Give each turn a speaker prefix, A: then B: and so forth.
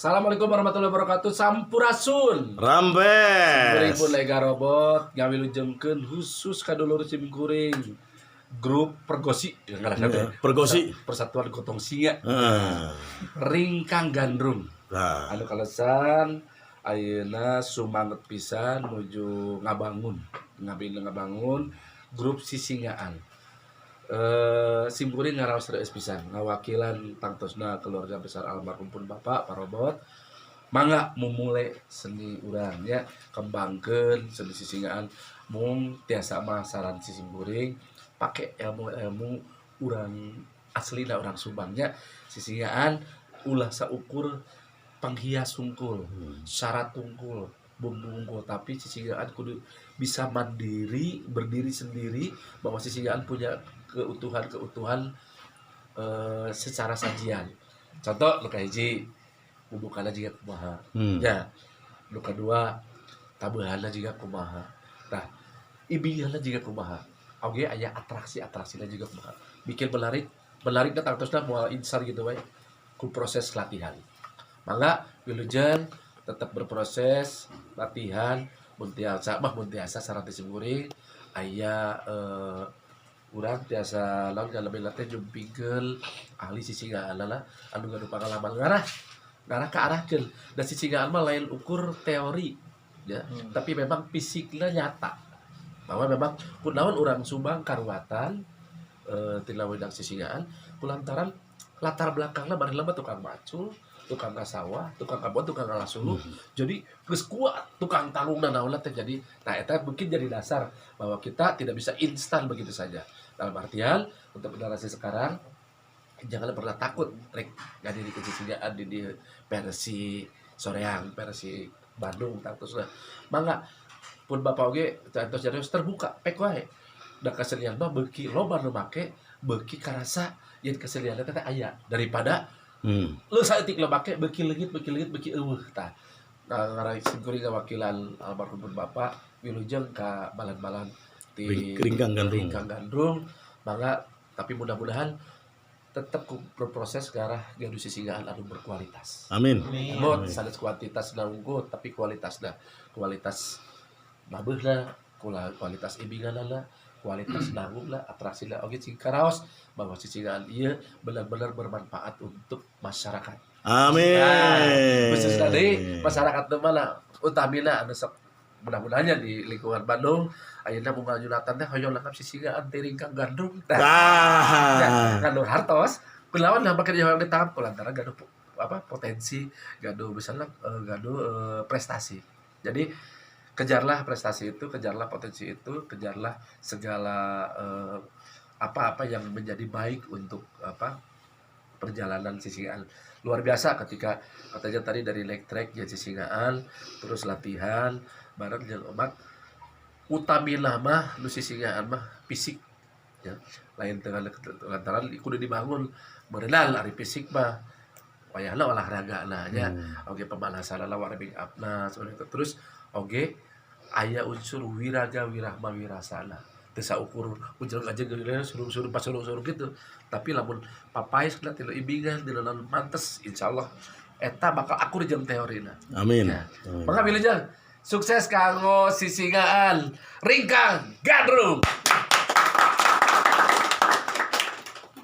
A: Assalamualaikum warahmatullahi wabarakatuh. Sampurasun.
B: Rampes.
A: Beribu Lega Robot ngawilujengkeun khusus ka dulur sim kuring grup Pergosi ya, ngaranna teh.
B: Pergosi.
A: Persatuan Gotong Singa
B: Heeh.
A: Ringkang Gandrung.
B: Nah,
A: Anu kalesan ayeuna sumanget pisan nuju ngabangun, ngabina ngabangun grup sisingaan. Sim kuring ngaraos reueus pisan ngawakilan tangtosna keluarga besar almarhum pun Bapak Pak Robot. Mangga mumule seni urang ya, kembangkeun seni sisingaan. Mung tiasa mah saran si simkuring, pake ilmu-ilmu urang aslina, urang Subangnya. Sisingaan ulah saukur penghias hungkul, syarat hungkul, bumbu hungkul, tapi sisingaan kudu bisa mandiri, berdiri sendiri, bahwa sisingaan punya keutuhan-keutuhan secara sajian. Contoh nu kahiji, bubukana jiga kumaha, ya. Nu kadua, tabuhanna jiga kumaha, nah, ibinganna jiga kumaha, oge aya atraksi-atraksina juga kumaha, bikin menarik. Menarik tangtosna moal instan gitu wae, ku proses latihan. Mangga wilujeng tetap berproses latihan. Mun tiasa mah, mun tiasa saran ti simkuring, aya urang tiasa lamun lebih latih jumpingkeun ahli sisingaan lah anu gaduh pengalaman, ngarah ngarah ka arahkeun. Dan sisingaan mah lain ukur teori ya, tapi memang fisiknya nyata bahwa memang kunaon urang Subang karuatan tina wedang sisingaan, kulantaran latar belakangnya bari lama tukang macul, tukang kasawah, tukang kabon, tukang ngalah suluh. Jadi geus kuat tukang tanggung dan naon teh. Jadi nah, eta mungkin jadi dasar bahwa kita tidak bisa instan begitu saja. Dalam artian untuk generasi sekarang, jangan pernah takut rek ngadiri kesisingaan di versi Soreang, versi Bandung terus lah. Mangga pun bapak oge terus jadi terbuka pek wae. Da kesenian mah beuki loba nu make, beuki karasa yen kesenian teh aya, daripada lu saeutik lo make, beuki leungit, beuki leungit, beuki euweuh tah. Nah, ngarai simkuring ngawakilan almarhum pun bapak, wilujeng ka balan-balan di
B: Ringkang Gandrung.
A: Ringkang Gandrung. Mangga, tapi mudah-mudahan tetap ku berproses ke arah gaduh sisingaan anu berkualitas.
B: Amin.
A: Bot sanes kuantitas na unggul, tapi kualitasna, kualitas nabeuhna, kualitas ibinganana, kualitas nanggung lah, atraksi lah oge, cing karaos bahwa sisingaan ieu benar-benar bermanfaat untuk masyarakat.
B: Amin.
A: Nah, khususnya di masyarakat teh mana utamina anu sok mudah-mudahannya di lingkungan Bandung ayeuna bunga Junatan teh hoyong lengkap sisingaan ti Ringkang Gandrung. Tah, ya, gaduh hartos kunaon nah make hoyong ditangkap, kulantaran gaduh apa potensi, gaduh misalnya gaduh prestasi. Jadi kejarlah prestasi itu, kejarlah potensi itu, kejarlah segala apa-apa yang menjadi baik untuk apa perjalanan sisingaan. Luar biasa ketika katanya tadi dari leg track ya sisingaan, terus latihan bareng jeung omat. Utamina mah nu sisingaan mah fisik ya, lain dengan lantaran kudu dibangun berenang. Ari fisik mah wayahna olahraga nah nya. Oke, pemanasan lah, warming up nah seperti itu. Terus oge aya unsur wiraga, wirahma, wirasana. Teu saukur ujreng aja geureun surung-surung pas surung-surung gitu, tapi lamun papais lah tina ibingan dina naon mantes, insyaallah eta bakal akur jeung teorina.
B: Amin.
A: Ya.
B: Amin.
A: Mangga wilujeng sukses kanggo sisingaan Ringkang Gandrung.